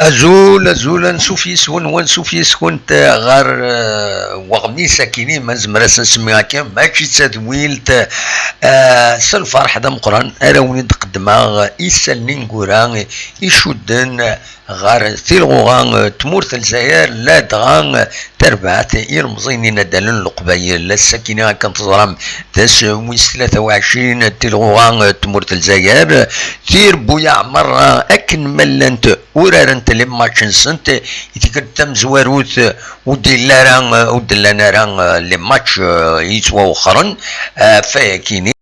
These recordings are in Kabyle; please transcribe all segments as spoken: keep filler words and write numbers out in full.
Azul, azul, ansuf yes-wen, wansuf yes-kent ɣer, eh, weɣmis akkin, ma nezmer ad s-nsemmi akka, mačči d tadwilt, eh, s lferḥ d ameqqran ara wen-id-qeddmeɣ isallen ineggura icudden ɣer tilɣuɣa, eh, tmurt n Lezzayer, ladɣa, eh, tarbaɛt ilemẓiyen inaddalen n Leqbayel. Ass-akkin akken teẓram, d ass wis tlata u ɛecrin n tilɣuɣa, eh, tmurt n Lezzayer, tirebbuyaɛ merra akken ma llant urarent les matchs-nsent, i tikkelt tamezwarut, eh, ur d-yelli ara, eh, ur d-llan ara, eh, les matchs, eh, yettwawexxren, eh, ɣef wayakini,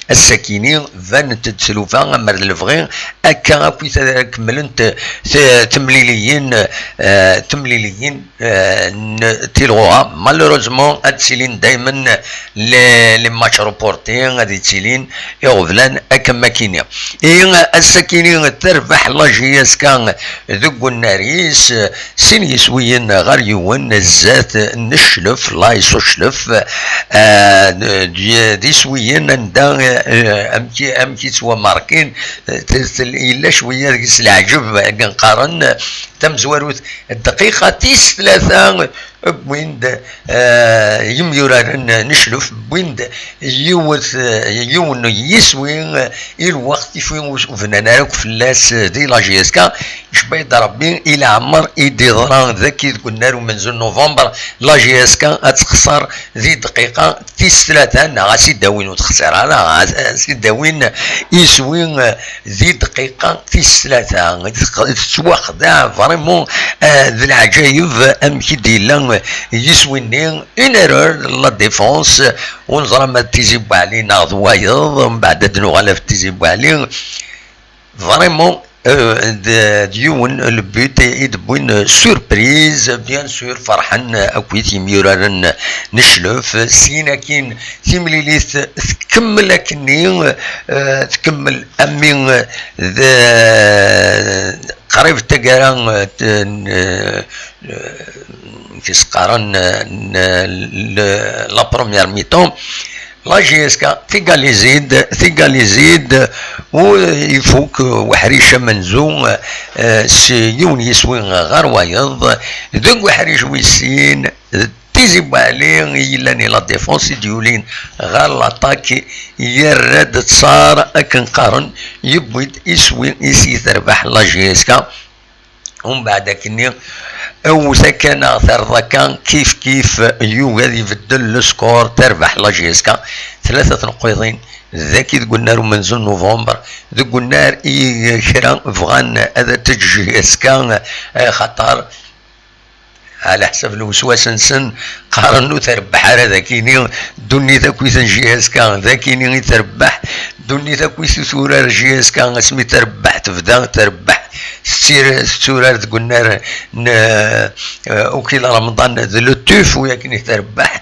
ass-akini, banent-d tlufa amer d lebɣi, akka akk i ara kemmlent t-, temliliyin, eh, temliliyin, eh, n tilɣuɣa. Malheureusement, ad ttilin daymen les, les matchs reportés, ad ittilin iɣeblan akka makini. I ass-akini terbeḥ la J S K deg unnar-is, sin yiswiyen ɣer yiwen, zdat n Cclef, Lais Uclef, eh, d, d, d iswiyen anda, eh, amek, amek i ttwamarkin, eh, t-, t-, yella cwiya deg-s leɛǧeb, akken qqaren, tamezwarut, dqiqa tis tlata, wwin-d, eh, yimyuraren n Cclef, wwin-d yiwet, eh, yiwen n yiswi, eh, i lweqt ifi ur bnan ara akk fell-as, eh, di la J S K. Icba-yi-d Rebbi i leɛmer i d-iḍra d aki deg unnar umenzu n november, la J S K ad texṣer di dqiqa tis tlata, neɣ ad s-id-awin, ur texṣir ara, ad s-id-awin iswi, eh, di dqiqa tis tlata. Tettwaxdeɛ vraiment, eh, d leɛǧayeb amek i d-yella yiswi-nni. Une erreur de la défense, ur neẓra ma d Tizi Bouali neɣ d wayeḍ, mbeɛd ad nuɣal ɣef Tizi Bouali. Vraiment, euh, d, d yiwen le but i d-wwin, euh, surprise, bien sûr, ferḥen, euh, akkit yimyuraren n Cclef. Syin akkin, timlilit tkemmel akkenni, euh, tkemmel ami, euh, d, qrib taggara, euh, t-, n, euh, euh, kis qqaren, euh, n, le, la première mi-temps. La J S K tigalizi-d, tigalizi-d, u ifuk uḥric amenzu, eh, s yiwen yiswi ɣer wayeḍ, deg uḥric wis sin, d Tizi Bouali i yellan i la défense i d-yulin ɣer l'attaque, yerra-d ttṣar akken qqaren, yewwi-d iswi i s-terbeḥ la J S K. Umbeɛd akkenni, awet akka neɣ terreḍ akka, kif kif yugi ad ibeddel le score, terbeḥ la J S K, tlata tneqqiḍin, dagi deg unnar umenzu n november, deg unnar i kra bɣan ad teǧǧ J S K, eh, xaṭer ɛla ḥsab lewswas-nsen, qqaren ur trebbeḥ ara dakini, ddunit akkit n J S K, dakini i trebbeḥ, ddunit akkit i turar J S K, asmi trebbeḥ, tebda trebbeḥ, tettir-, tetturar deg unnar n, eh, Ukil Remḍan d le tuf, u yakin i trebbeḥ.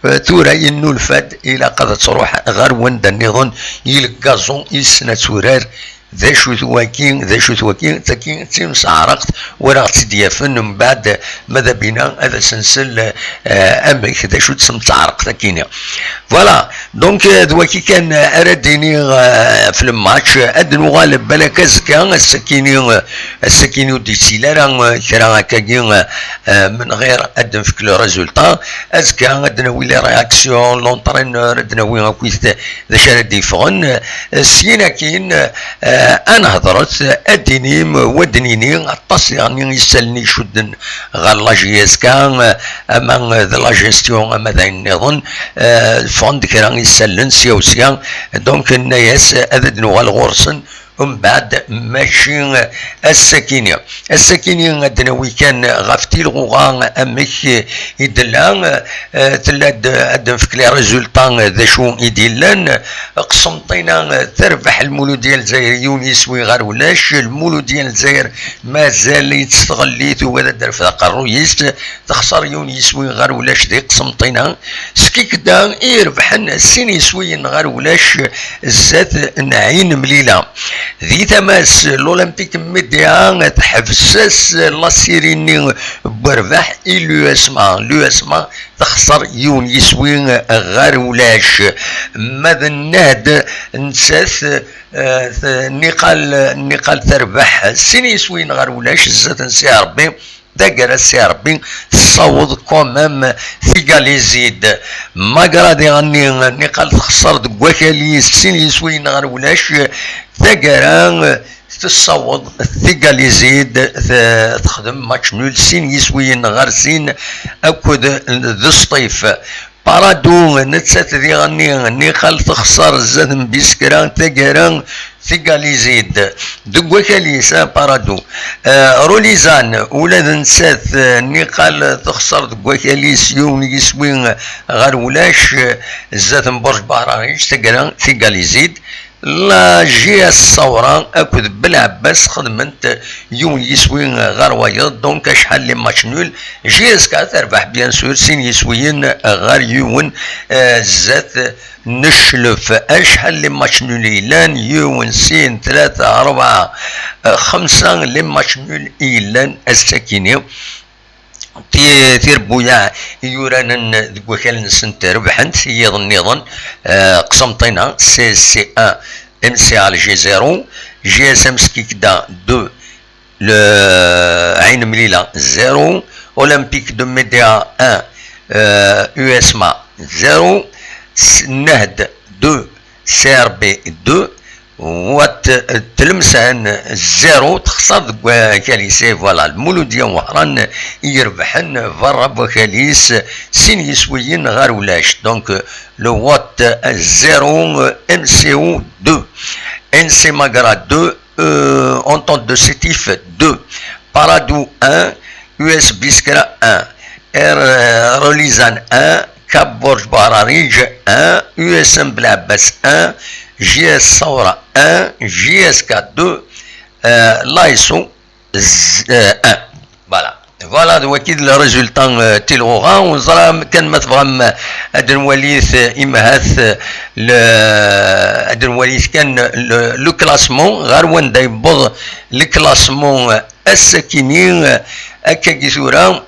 Eh, tura yennulfa-d, ilaq ad truḥ ɣer wanda nniḍen, i lgaẓu, yessen ad turar. D acu-t waki, d acu-t waki? Tagi d timseɛraqt, ur aɣ-tt-id-yafen mbeɛd, ma d abina ad as-nsel, eh, amek, d acu-tt temseɛraqt-agi-ni. Voilà, donc, euh, d waki kan, euh, ara d-iniɣ, euh, ɣef le match, euh, ad nuɣal balak azekka, ass-akini, euh, ass-akini ur d-yettili ara, euh, kra akkagi, euh, euh, min ɣir ad d-nefk le résultat. Azekka ad d-nawi les réactions, l'entraîneur, ad d-nawi akkit d acu ara d-yeffɣen. Euh, syin akin, euh, ad nehḍret, ad d-inim, wa d-nini, aṭas diɣen isallen i icudden ɣer la J S K, euh, ama d la gestion, ama d ayen nniḍen, euh, ffɣen-d kra isallen sya u sya, donc nenna-yas ad d-nuɣal ɣur-sen, Umbeɛd mačči ass-akini. Ass-akini ad d-nawi kan ɣef tilɣuɣa amek i d-tella, eh, tella-d, ad d-nefk les résultats d acu i d-yellan. Qsenṭina terbeḥ Lmuludya Lezzayer yiwen yiswi ɣer ulac. Lmuludya Lezzayer mazal-itt tɣelli, tugi ad d-terfed aqerruy-is, texṣer yiwen yiswi ɣer ulac di Qsenṭina. Skikda i irebḥen sin yiswiyen ɣer ulac zdat n Ɛin Mlila. Di tama-s, l'Olympique Médéa teḥbes-as la série-nni n werbaḥ i l'U S M A. L'U S M A texṣer yiwen yiswi ɣer ulac. Ma d Nnehd, nettat, eh, t-, niqal, niqal terbeḥ sin yiswiyen ɣer ulac zdat n Si Rebbi. Taggara, Si Rebbi tessaweḍ quand même tigalizid. Magra diɣenni niqal texṣer deg wakal-is sin yiswiyen ɣer ulac. Taggara tessaweḍ tigalizid, t-, texdem match nul sin yiswiyen ɣer sin akked d Sṭif. Parado, nettat diɣenni niqal texṣer zdat n Biskra, taggara tigalizid deg wakal-is, ah, Parado. Eh, Rolizan, ula d nettat, eh, niqal texṣer deg wakal-is yiwen yiswi ɣer ulac, eh, zdat n Burj Bahraij, taggara tigalizid. La J S Ṣawra akked Belɛebbas xedment yiwen yiswi ɣer wayeḍ, donc acḥal les matchs nuls. J S K terbeḥ bien sûr sin yiswiyen ɣer yiwen, eh, zdat n Cclef. Acḥal les matchs nuls i yellan? Yiwen, sin, tlata, rebɛa, eh, xemsa les matchs nuls i yellan ass-akini. Ti-, tirebbuyaɛ i yuranen deg wakal-nsent rebḥent, yiḍ nniḍen, eh, Qsenṭina, C S C un, M C Alger zéro, J S M Skikda deux, le Ain Mlila zéro, Olympique de Médéa un, euh, U S M A zéro, S-, Nehd deux, C R B deux, wat Tlemsan zéro, texṣer deg wakal-is, voilà, Lmuludya Wehran i irebḥen berra n wakal-is, sin yiswiyen ɣer ulac. Donc, le Wat zéro, M C O deux, N C Magra deux, euh, Entente de Sétif deux, Parado un, U S Biskra un, Air, euh, Rolizan un, Cap Borj Bahrarij un, U S M Belɛebbas un, J S Ṣawra un, J S K deux, euh, l'A S O z-, euh, un. Voilà. Voilà, d waki d le résultat, euh, tilɣuɣa. Ur neẓra kan ma tebɣam, euh, ad nwalit, euh, imahat, euh, le, ad nwalit kan le, le classement, ɣer wanda yewweḍ le classement, euh, ass-akini, euh, akkagi tura.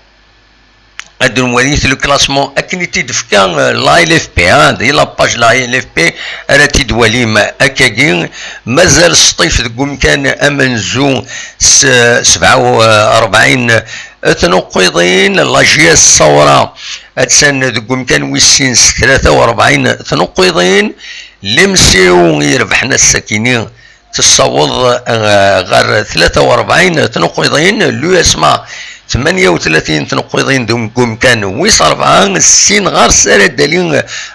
Ad nwalit le classement akken i t-id-tefka, euh, la L F P, hein, di la page la L F P ara t-id-twalim akkagi. Mazal Sṭif deg umkan amenzu s sebɛa u rebɛin tnuqqiḍin, la J S Ṣawra attan deg umkan wis sin s tlata u rebɛin tnuqqiḍin, l'M C O i irebḥen ass-akini tessaweḍ, eh, ɣer tlata u rebɛin tnuqqiḍin, l'U S M A tmanya u tlatin tnuqqiḍin deg umkan wis rebɛa, sin ɣer-s ara d-tali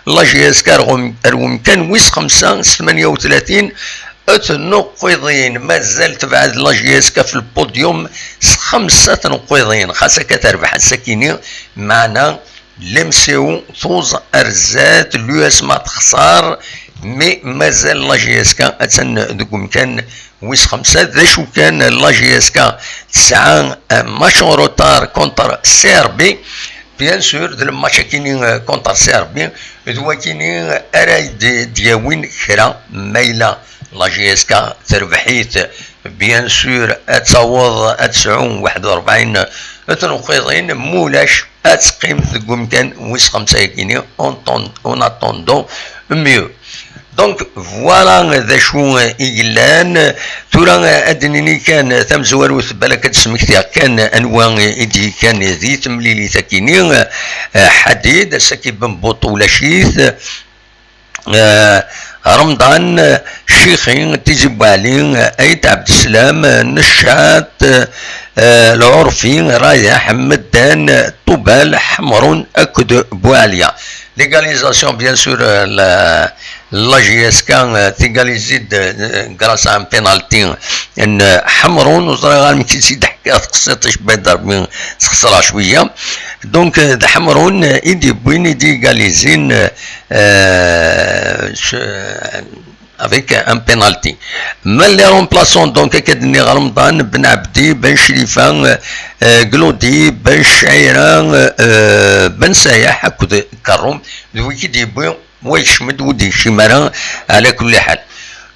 la J S K ar ɣum-, ar umkan wis xemsa s tmanya u tlatin tnuqqiḍin. Mazal tebɛed la J S K ɣef lpudyum s xemsa tnuqqiḍin, xas akka terbeḥ ass-akini, meɛna l'M C O tuẓ ar zdat, l'U S M A texṣer, mais mazal la J S K attan deg umkan wis xemsa. D acu kan, la J S K tesɛa un match en retard contre C R B. Bien sûr, d le match akini, euh, contre C R B, d wakini ara d-, d-yawin kra, ma yella la J S K terbeḥ-it, bien sûr, ad taweḍ ad tesɛu waḥed u rebɛin tnuqqiḍin, mulac ad teqqim deg umkan wis xemsa-yagini, en ton-, en attendant mieux. Donc, voilà d acu i yellan. Tura ad d-nini kan tamezwarut, balak ad d-smektiɣ kan anwa i d-yekkan di temlilit-akini. Ḥadid, ass-agi Ben Buṭ ulac-it. Eh, Remḍan, Cixi, Tizi Bouali, Ayt Ɛebdeslam, Neccat, eh, Lɛurfi, Rayeḥ, Medden, Ṭubal, Ḥemrun akked Buɛalya. L'égalisation, bien sûr, eh, la, La J S K, euh, tégalisé-d, euh, grâce à un penalty n, euh, Ḥemrun, ur ẓriɣ ara amek i tt-id-ḥkiɣ, teqsiṭ icebba-d Rebbi, sxeṣreɣ cwiya. Donc, euh, d Ḥemrun, euh, i d-yewwin, i d-yégalisé-n, euh, euh, ce, euh, avec un penalty. Mais les remplaçants, donc, akka d-nniɣ, Remḍan, Ben Ɛebdi, Ben Crifa, euh, euh, Glodi, Ben Cɛira, euh, euh, Ben Sayaḥ akked Karum, d wigi d-yewwi, wa yekcem-d, ur d-yekcim ara, ɛla kulli ḥal.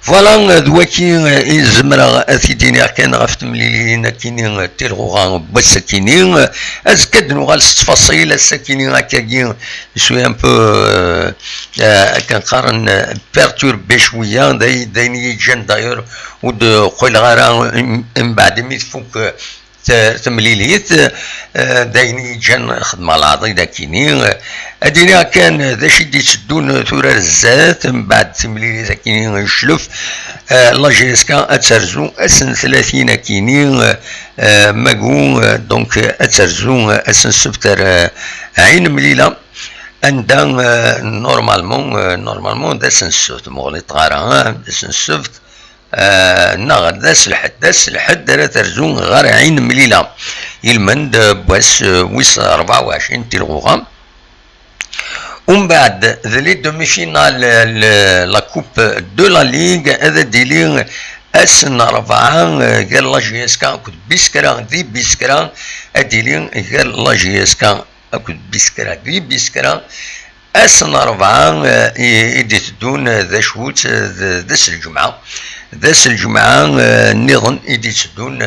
Voilà, euh, d waki, euh, i zemreɣ ad t-id-iniɣ kan ɣef temlilin akini, euh, tilɣuɣa n wass-akini. Euh, azekka ad nuɣal s ttfaṣil, ass-akini akkagi, je suis un peu, euh, euh, akken qqaren, euh, perturbé cwiya, d ay-, d ayen i yi-ǧǧan d'ailleurs ur d-qqileɣ ara m-, mbeɛd imi tfuk, euh, t-, temlilit, euh, d ayen i yi-ǧǧan xedmeɣ leɛḍil akini. Ad iniɣ kan d acu i d-itteddun tura ar zdat, mbeɛd timlilit akini n cclef, euh, la J S K ad terzu ass n tlatin akini, euh, euh, magu, euh, donc, euh, ad terzu, euh, ass n ssebt ar, euh, Ɛin Mlila. Anda, euh, normalement, euh, normalement, d ass n ssebt, ma ɣliṭeɣ ara, ah, d ass n ssebt, euh, neɣ d ass lḥedd, d ass lḥedd ara terzu ɣer Ɛin Mlila. Ilmend, euh, n wass, euh, wis rebɛa u ɛecrin tilɣuɣa. Umbeɛd, d les demi-finales, euh, le, la Coupe de la Ligue, ad d-tili ass n rebɛa, euh, gar la J S K akked Biskra, di Biskra, ad d-tili gar la J S K akked Biskra, di Biskra, ass n rebɛa, eh, i, i d-iteddun, eh, d acu-tt, eh, d, d ass n lǧemɛa. D ass n lǧemɛa, eh, nniḍen i d-iteddun,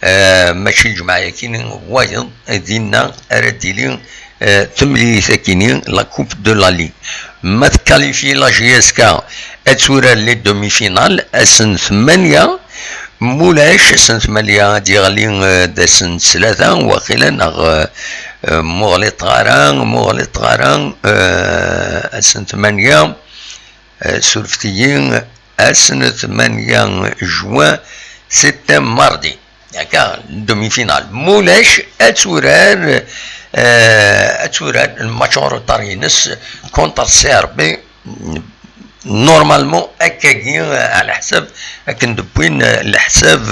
eh, mačči lǧemɛa-yakini, wayeḍ, eh, dinna ara d-tili, eh, temlilit-akini, la Coupe de la Ligue. Ma tkalifyi la J S K ad turar les demi-finales, ass n tmanya, Mulac, ass n tmanya ad yeɣli, eh, d ass n ttlata, waqila, neɣ, eh, eh, ma ur ɣliṭeɣ ara, ma ur ɣliṭeɣ ara, eh, ass n tmanya, eh, surfet-iyi, ass n tmanya juin, c'est un mardi. Akka, demi-finale. Mulac, ad turar, eh, ad turar lmatch en retard-ines contre C R B. Normalement, akkagi, eh, ɛla ḥsab akken d-wwin, eh, leḥsab,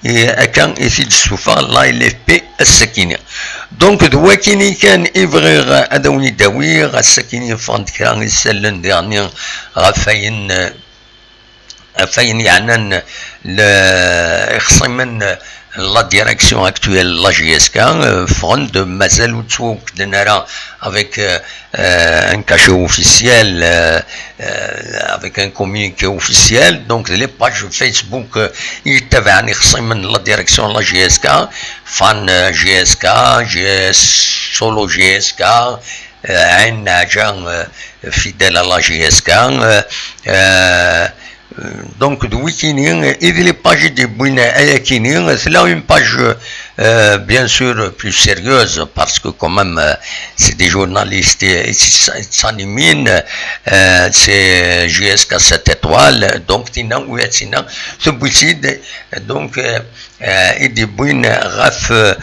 eh, akka i t-id-tessufeɣ la L F P ass-akini. Donc, d wakini kan i bɣiɣ ad awen-id-awiɣ. Ass-akini ffɣen-d kra isallen diɣen ɣef wayen, eh, ɣef wayen yeɛnan le-, ixṣimen, la direction actuelle n la J S K, euh, ffɣen-d, mazal ur ttwakden ara avec, euh, euh, un cachet officiel, euh, euh, avec un communiqué officiel. Donc, les pages Facebook, euh, i yettabaɛen ixṣimen n la direction n la J S K, fan, euh, J S K, J S, solo J S K, euh, Ain Naja, euh, fidèle à la J S K, euh, euh, donc, d wikini, euh, i d les pages i d-yewwin ayakini, tella une page, euh, bien sûr plus sérieuse, parce que quand même, euh, c'est des journalistes, euh, i tt-, i tt-animin, euh, c'est J S K sept étoiles, donc, tinna, u tinna, tewwi-tt-id, donc, euh, euh, i d-yewwin ɣef, euh,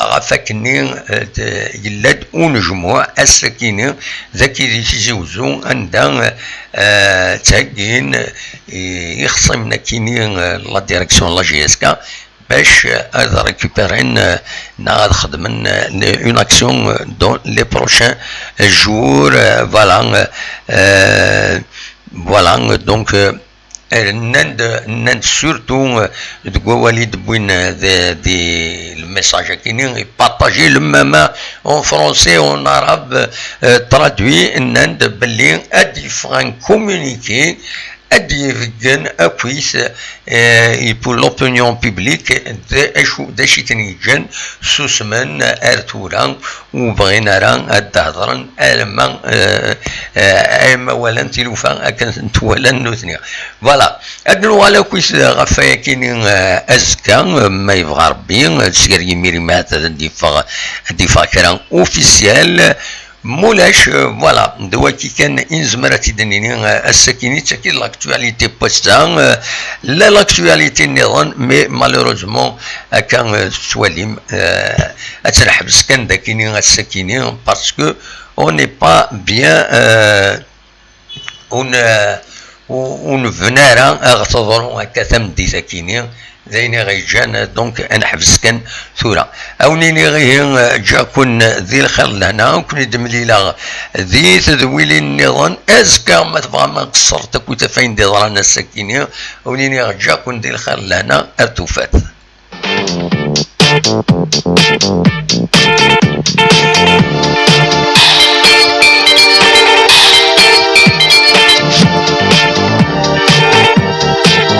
ɣef akkenni, euh, d-, yella-d unejmuɛ ass-akini, d akid i Tizi Wezzu, anda, euh, ttheggin, euh, ixṣimen akini, euh, la direction n la J S K, bac, euh, ad récupéren, euh, neɣ ad xedmen, euh, une action, euh, dans les prochains jours, euh, voilà, euh, euh, voilà, donc, euh, Eh, nnan-d, nnan-d surtout, eh, deg wawal i d-wwin, eh, di, di le message akini, partager le même en français, en arabe, eh, traduit, nnan-d belli ad d-yeffeɣ un communiqué, ad d-yebeggen akkit, eh, et pour l'opinion publique, d acu, d acu i ten-yeǧǧan susmen ar tura, ur bɣin ara ad d-hedren, alamma, eh, eh, alamma walan tilufa akken tent-walan nutni. Voilà. Ad nuɣal akkit ɣef wayakini, eh, azekka, eh, ma yebɣa Rebbi, eh, seg ar yimir-imi ahat ad d-yeffeɣ, ad d-yeffeɣ kra officiel. Mulac, eh, voilà, d waki kan i nezmer ad t-id-nini, eh, ass-akini, d taki d l'actualité n wass-a, eh, la l'actualité nniḍen, mais malheureusement, akka, eh, tettwalim, eh, ad tt-neḥbes kan d akini ass-akini, parce que on n'est pas bien, euh, ur n- ur ur nebni ara ad ɣ-teḍru akka tameddit akini. D ayen i ɣ-yeǧǧan, donc, ad neḥbes kan tura. Ad wen-iniɣ ihi, ǧǧiɣ-ken di lxir d lehna, ad ken-id-mlileɣ di tedwilin nniḍen. Azekka, ma tebɣam ad nqeṣṣer akkit ɣef wayen d-yeḍran ass-akini, ad wen-iniɣ ǧǧiɣ-ken di lxir d lehna, ar tufat.